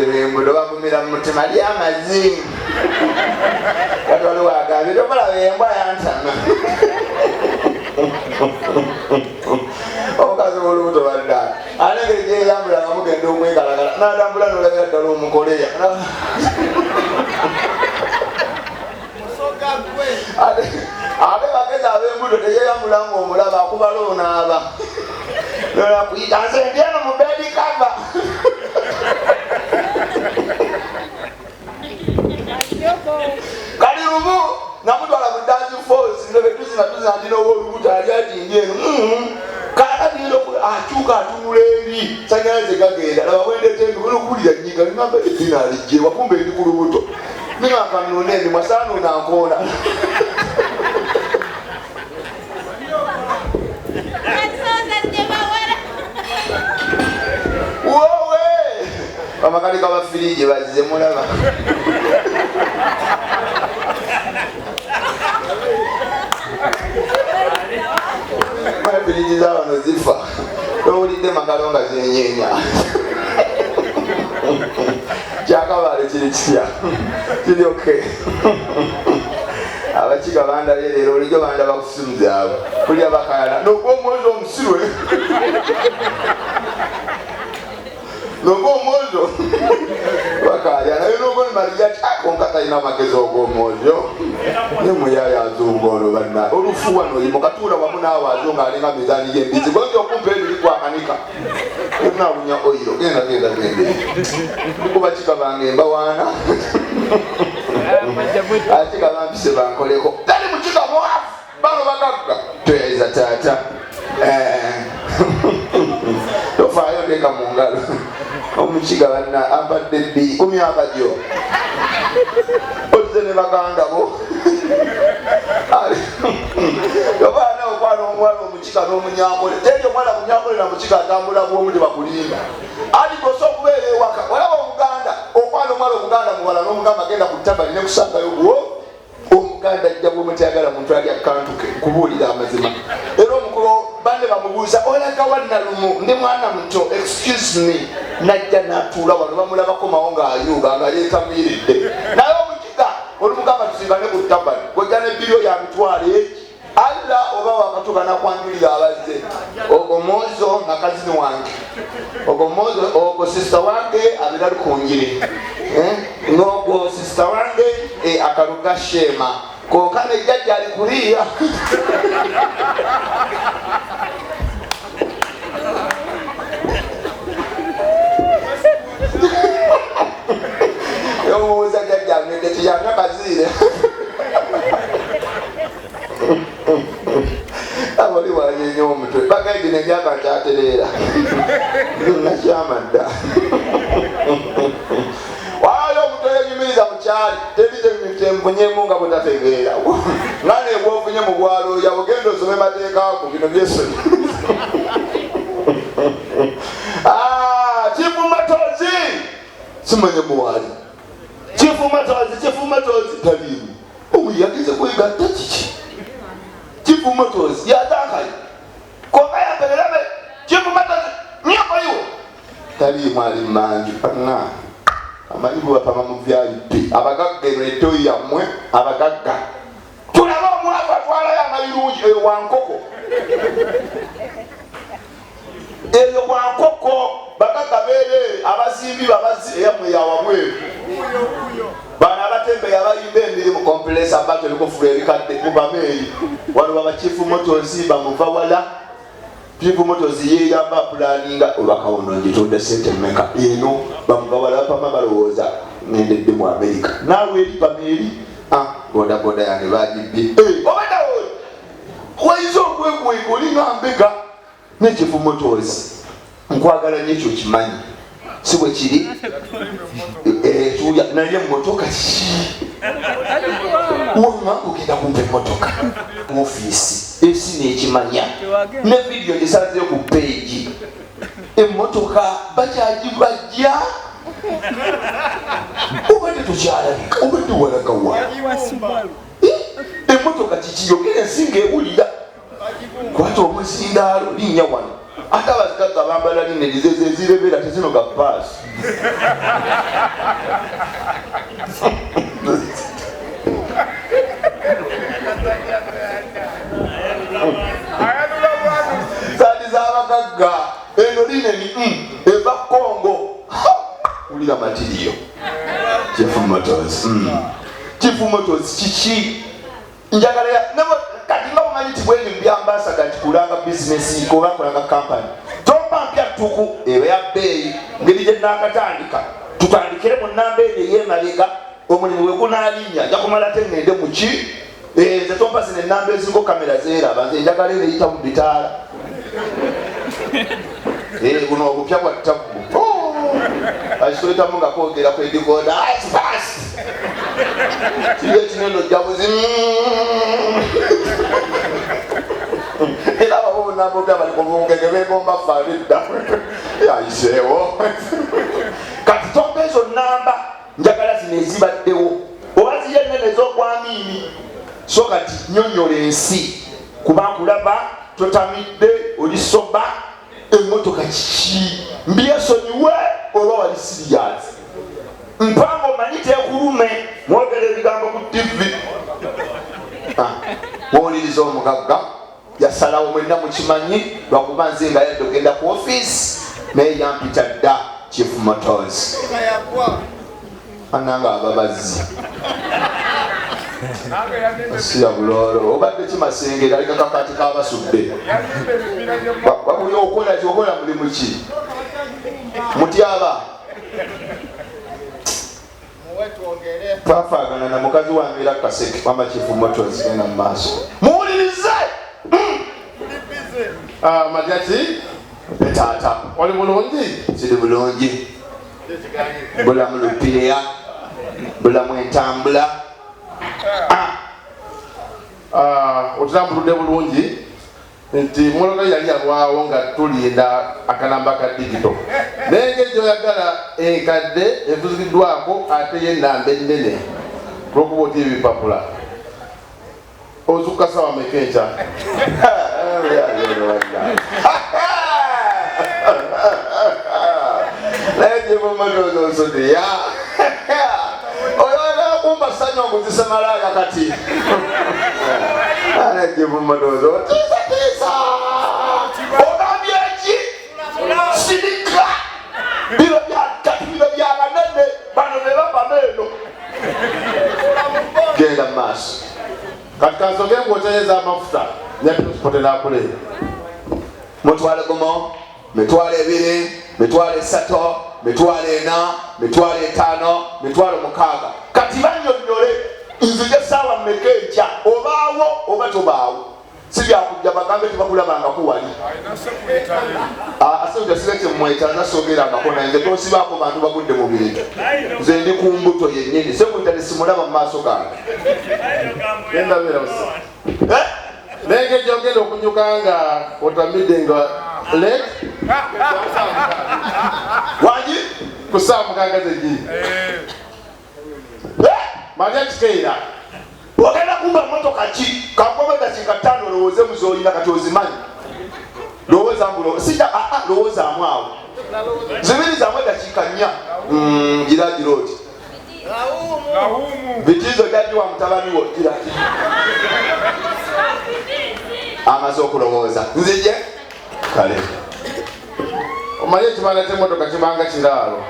Abakazi b'embuto bavumira mu mutima ly'amazzi. Kati waliwo agambye tomulaba embwa yantama. Omukazi w'olubuto badda ate engeri gyeyambula nga mugenda okwekalakala n'atambula n'olabira ddala omukoleya. Ate bagezi ab'embuto teyeyambula ng'omulaba akubala onaaba. Nolakuyita nze ndi eno mu bedi kava. Kali lumu namutwala mu dance force nga betuzina tuzina ndi n'owolubuto ali ati ndi eno. Kaakati ngenda akyuka atunula eri sanyalaze gagenda laba bwendeta emigo n'okuwulira nnyiga ngamba eddina alijje wakumba eri ku lubuto ninga nkannuuna emimwa saanuuna nkoona. Wowe bamakanika ba firiji bazze mulaba. Firiji za wano zifa towulidde magalo nga zenyeenya. Kyakabaale kiri kitya? Kiri okay. Abakiga bandabye leero olijjo bandaba ku simu zaabwe kulya bakayana nogwa omwozi omusirwe nogwa omwozo bakaya naye nogwa maria konka talina amagezi ogw'omwozo ne muyaya azunga ono banna olufu wano oyi mukatuula wamu naawe azunga alinga mizaani y'embizi gonja okumpa ebiri gwakanika nawunya oyiro genda genda genda kuba kika bange mbawaana ate kabampise bankoleko tali mukiga mwavu bano bagagga toyaiza taata tofaayo teeka mu ngalo omukiga banna ampadde bbiri ku myaka gyo ozze ne baganda bo tofaana okwana omuwala omukiga n'omunyankole teri omwana munyankole na mukiga atambula bwomu tebakulimba ati gosa okubeera ewaka olaba omuganda okwana omuwala omuganda muwala n'omugamba genda ku tabali ne kusangayo gwo omuganda ajja bwomutayagala muntu alya kantuke nkubuulira amazima era omukulu banne bamubuuza olaga wannalumu ndi mwana muto excuse me najja natuula wano bamulabako mawo ng'ayuuga nga yeetamiiridde naye omukiga olumugamba tusingane ku tabali gojja n'ebbiryo ya mitwalo egi Allah oba wakatuka nakwanjulira abazze ogwo mwozo nga kazini wange ogwo mwozo ogwo sisita wange abeera lukunjiri n'ogwo sisita wange akaluga sheema konka ne jjajja ali kuliya omubuuza jjajja anywedde kiyanywa kaziire abali wanyenya omutwe bagaye gino emyaka nkyatereera nakyama dda waayo omutwe yenyumiriza mukyali teri kyenvunyemu nga bwetategeera nga nebwofunye mu bwalooya ogenda osome mateeka ago bino byesonyi kifumatozi simanye muwali kifumatozi kifumatozi taliimu omu yagenze kwegatta kiki kifumatozi yatakayo konka yampererabe kifumatozi nyokoiwe taliimu ali manju ana amanyi bwebapama mu vip abagagga eno etoyi yammwe abagagga tulabe omwavu atwalayo amayirungi eyo wankoko eyo wankoko bagagga beereere abazimbi babazi eyammwe yawabweru bano abatembeya abayimba emirimu kompulesa bato ebikufulu ebikadde mubameeri wano baba chief motozi bamuva wala chief motozi yeyamba apulaninga olwakawono ngitonda sente mmeka eno bamuva wala bapama balowooza ngendedde mu amerika naawe eri pameeri bodaboda yange bagibbye obaddawo wayinza okwekweka olinga mbega ne chief motozi nkwagala nnyo ekyo kimanyi si bwe kiri naye emmotoka ki wamma ogenda kumpa emmotoka ofiisi ensi n'ekimanya ne vidiyo gisanzeyo ku peegi emmotoka bakyagibajja obadde tokyalabika obadde walagawa emmotoka kiki yogera ensi ng'ewulira kwata omuzindaalo linnya wano Ate abazigagga bambala lineni zezo ezirebera tezinoga paasi. Saati z'abagagga eno lineni eva Congo. Wulira matiriyo. Chief Motors. Chief Motors kiki? Njagala kati nga bumanyi nti bwendi mu byambasada nti kulanga bizinesi oba kulanga kampani tompa mpya ttuku eba ya bbeeyi ngeri gye naakatandika tutandikire mu nnamba eno ey'emabega omulimu bwe gunaalinnya nja kumala ate ŋŋende mu ki nze tompa zino ennamba eziriko kamera zeeraba nze njagala eno eyita mu bitaala buno obupya bwa ttabbu akiswetamu nga kwogera ku edikoda kiri ekinene ojja buzimu era abo bonna bobya bali kubungege begomba ffe abidda yayiseewo kati tompa ezo namba njagala zino ezibaddewo oba ziri enene ez'okwamiini so kati nyonyola ensi kuba nkulaba totamidde oli soba emmotoka kiki mbyesonyiwe oba wali siriyazi mpanga omanyi tekulume mwogera ebigambo ku tivi wowuliriza omugagga yasalawo mwenna mukimanyi lwakuba nze nga yadde ogenda ku ofiisi naye yampita dda Chief Motors ananga ababazzi siya buloolo obadde kimasengera alika kakati kabasudde wabuli okola okola mulimu ki mutyaba twafaagana na mukazi wange era kaseke mama Chief Motors genda mu maaso muwulirize. Majaki taata oli bulungi? Siri bulungi, bulamu lupiya, bulamu entambula. Otulambuludde bulungi nti mmotoka yali yalwawo nga tulinda akanamba ka digito naye engeri gy'oyagala enkadde evuziddwako ate y'ennamba ennene olw'okuba otya ebipapula ozuukuka ssaawa mmeka enkya? Naye gyemumadoozonsodiya oyagala kumba ssanyu okuzisa malaaya kati gyemumadoozo otiisatiisa ogambye ki sirika bino kati bino byabanene bano be bava meeno genda mu maaso. Kati kansooke ng'okyayeza amafuta nyapinospotenakuleera 20 gumu, 20,000, 30,000, 40,000, 50,000, 60,000. Kati bannyonnyole nzije ssaawa mmeka enkya obaawo oba tobaawo si byakujja bagambe tebakulabangako wali asewuja sira kyemweta nasogerangako naye nze tosibaako bantu bagudde mu bintu nze ndi ku mbuto yennyini sewuja nesimulaba mu maaso gange naye ngeri gyogenda okunyuka nga otamidde nga late wangi ku ssaawa 6 zegiri malya kikeera ogenda kumba motoka ki kankobe dakiika 5 olowooze muzoolina kati ozimanyi lowooza mbu sija lowoozaamu awo zibiri zamu edakiika 4 gira gira oti bitizo jaji wa mutabani wo gira amaze okulowooza nzije kale omanye ekibanda ky'emmotoka kibanga kiraalo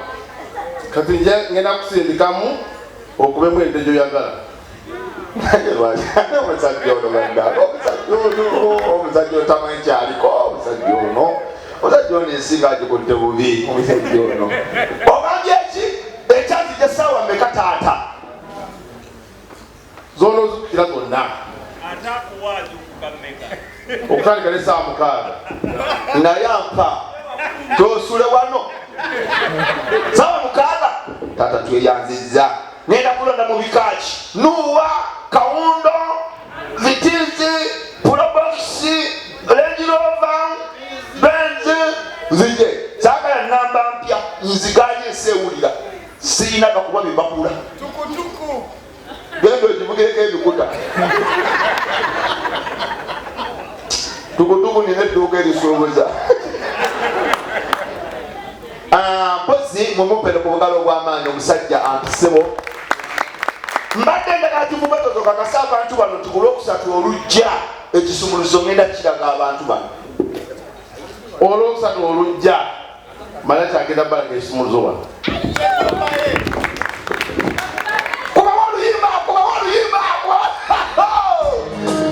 kati nje ngenda kusindikamu okubemu ente gy'oyagala. Omusajja ono bannange, omusajja ono, omusajja otamanyi kyaliko, omusajja ono, omusajja ono ensi ng'agikutte bubi, omusajja ono. Ogambye ki? Ekyanzija essaawa mmeka taata? Z'onoozukira zonna. Okutandika n'essaawa 6. Naye ampa tosule wano ssaawa 6 taata tweyanzizza ngenda kulonda mu bikaaki Nuwa, Kawundo, Vitizi, Probox, Range Rover, Benz nzije saagala namba mpya nziganye ensi ewulira sirina gakuba bibakula genda ogivugireko ebikuta tukutuku nina edduuka erisuubuza. Ah, mpozi mumupere ku bugalo obw'amaanyi omusajja ampisebo. Mbadde njagala kivumatozo kakasa abantu bano nti ku Lwokusatu olujja ekisumuluzo ngenda kiraga abantu bano. Olwokusatu olujja mala kyagenda balaga ekisumuluzo wano.